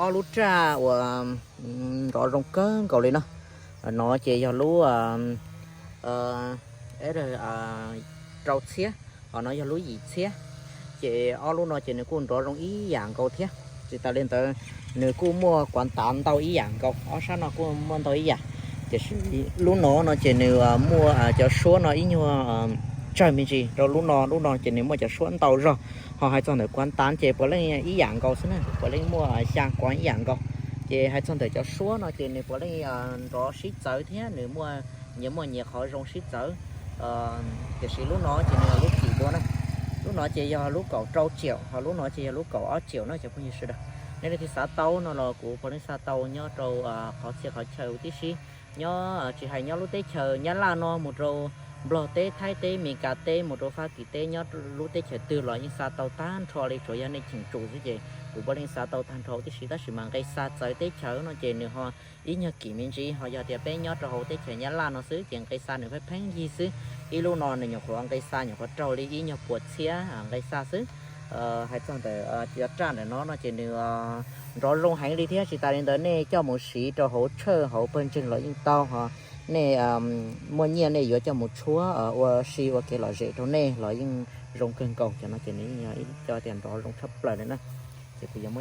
Ob lub raj uas nrov zoo kawg nkaus li no, no ces yog lub rau txhiab, ho no yog lub yim txhiab. Ces ob lub no ces nws kuj nrov zoo ib yam nkaus thiab. Tsis tas li ntawd, nws kuj muaj kuav tav ntau ib yam nkaus, ob sab no kuj muaj ntau ib yam. Tiam sis lub no no ces nws muaj cov suab no ib nyuag tsawg me ntsis rau lub no, lub no ces nws muaj cov suab ntau zog. Ho hais txog ntawm kuav tav ces puav leej ib yam nkaus xwb na, puav leej muaj xya kuav ib yam nkaus. Ces hais txog ntawm cov suab no ces nws puav leej nrov sib txawv thiab nws muaj nyias muaj nyias qhov zoo sib txawv. Tiam sis lub no ces nws yog lub kim dua na. Lub no ces yog lub kaum rau tsiaum, ho lub no ces yog lub kaum ob tsiaum no cov phooj ywg sawv daws. Nej leej twg xav tau no los kuv puav leej xa tau nyob rau qhov txhia qhov chaw huv tib si. Nyob tsis hais nyob lub teb chaws Nyab Laj no mus rau Nplog teb, Thaib teb, Mes Kas teb, mus rau Fab Kis teb, nyob lub teb chaws twg los yeej xa tau tag nrho li, tsuas yog nej cheem tsum xwb ces kuv puav leej xa tau tag nrho huv tib si. Tab sis mas nqe xa txawv teb chaws no ces nws ho ib nyuag kim me ntsis, ho yog tias peb nyob rau hauv teb chaws Nyab Laj no xwb ces nqe xa nws pheej pheej yig xwb. Ib lub no nws nyuam qhuav nqe xa nyuam qhuav raug li ib nyuag puas txhiab nqe xa xwb. Hais txog ntawm cov raj ntawm no no ces nws nrov zoo heev li thiab. Tsis tas li ntawd nej coj mus siv rau hauv tshawj hauv pawg ntseeg los yeej tau, ho nej muaj nyiaj nej yuav coj mus tshuab ua si ua kev lom zem rau nej los yeej zoo kawg nkaus. Cov no ces nws yeej yog ib co tias nrov zoo tshaj plaws li na. Ces kuv yuav muab